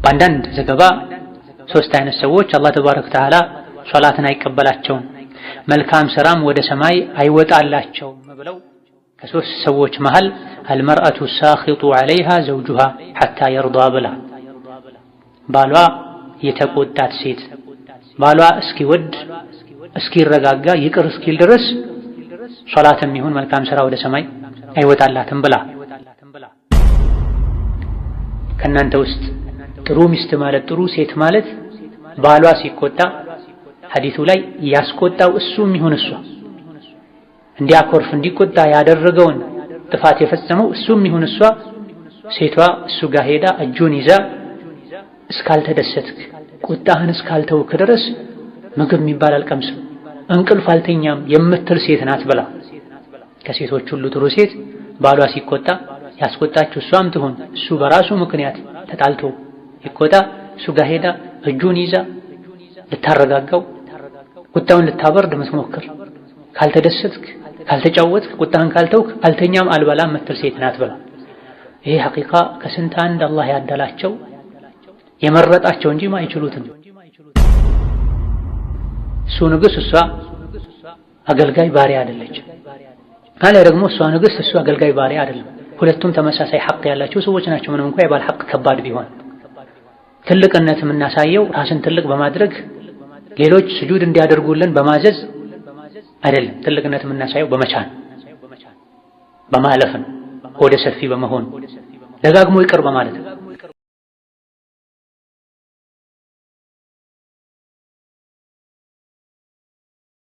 በአንዳንድ ዘገባ ሶስት አይነት ሰዎች አላህ ተባረከ ወተዓላ ሶላትን አይቀበላቸውም፣ መልካም ስራም ወደ ሰማይ አይወጣላቸውም ብለው ከሶስት ሰዎች መሃል አልመርአቱ ሳኺጡ ዐለይሃ ዘውጁሃ ሐታ የርዷ ብላ ባሏ የተቆጣት ሴት ባሏ እስኪወድ እስኪረጋጋ ይቅር እስኪል ድረስ ሶላትም ይሁን መልካም ስራ ወደ ሰማይ አይወጣላትም ብላ። ከእናንተ ውስጥ ጥሩ ሚስት ማለት ጥሩ ሴት ማለት ባሏ ሲቆጣ ሐዲሱ ላይ ያስቆጣው እሱም ይሁን እሷ እንዲያኮርፍ እንዲቆጣ ያደረገውን ጥፋት የፈጸመው እሱም ይሁን እሷ ሴቷ እሱ ጋር ሄዳ እጁን ይዛ እስካልተደሰትክ ቁጣህን እስካልተውክ ድረስ ምግብ የሚባል አልቀምስም እንቅልፍ አልተኛም የምትል ሴት ናት ብላ። ከሴቶች ሁሉ ጥሩ ሴት ባሏ ሲቆጣ ያስቆጣችው እሷም ትሁን እሱ በራሱ ምክንያት ተጣልቶ ይቆጣ እሱ ጋር ሄዳ እጁን ይዛ ልታረጋጋው ቁጣውን ልታበርድ ምትሞክር ካልተደሰትክ ካልተጫወትክ ቁጣህን ካልተውክ አልተኛም አልበላም ምትል ሴት ናት ብላ። ይሄ ሐቂቃ ከስንት አንድ አላህ ያደላቸው የመረጣቸው እንጂ ማይችሉትም። እሱ ንጉስ እሷ አገልጋይ ባሪያ አይደለች። አለ ደግሞ እሷ ንግስት እሱ አገልጋይ ባሪያ አይደለም። ሁለቱም ተመሳሳይ ሐቅ ያላቸው ሰዎች ናቸው። ምንም እንኳን የባል ሐቅ ከባድ ቢሆን ትልቅነት የምናሳየው ራስን ትልቅ በማድረግ ሌሎች ስጁድ እንዲያደርጉልን በማዘዝ አይደለም። ትልቅነት የምናሳየው በመቻል በማለፍ ነው። ሆደ ሰፊ በመሆን ደጋግሞ ይቅር በማለት ነው።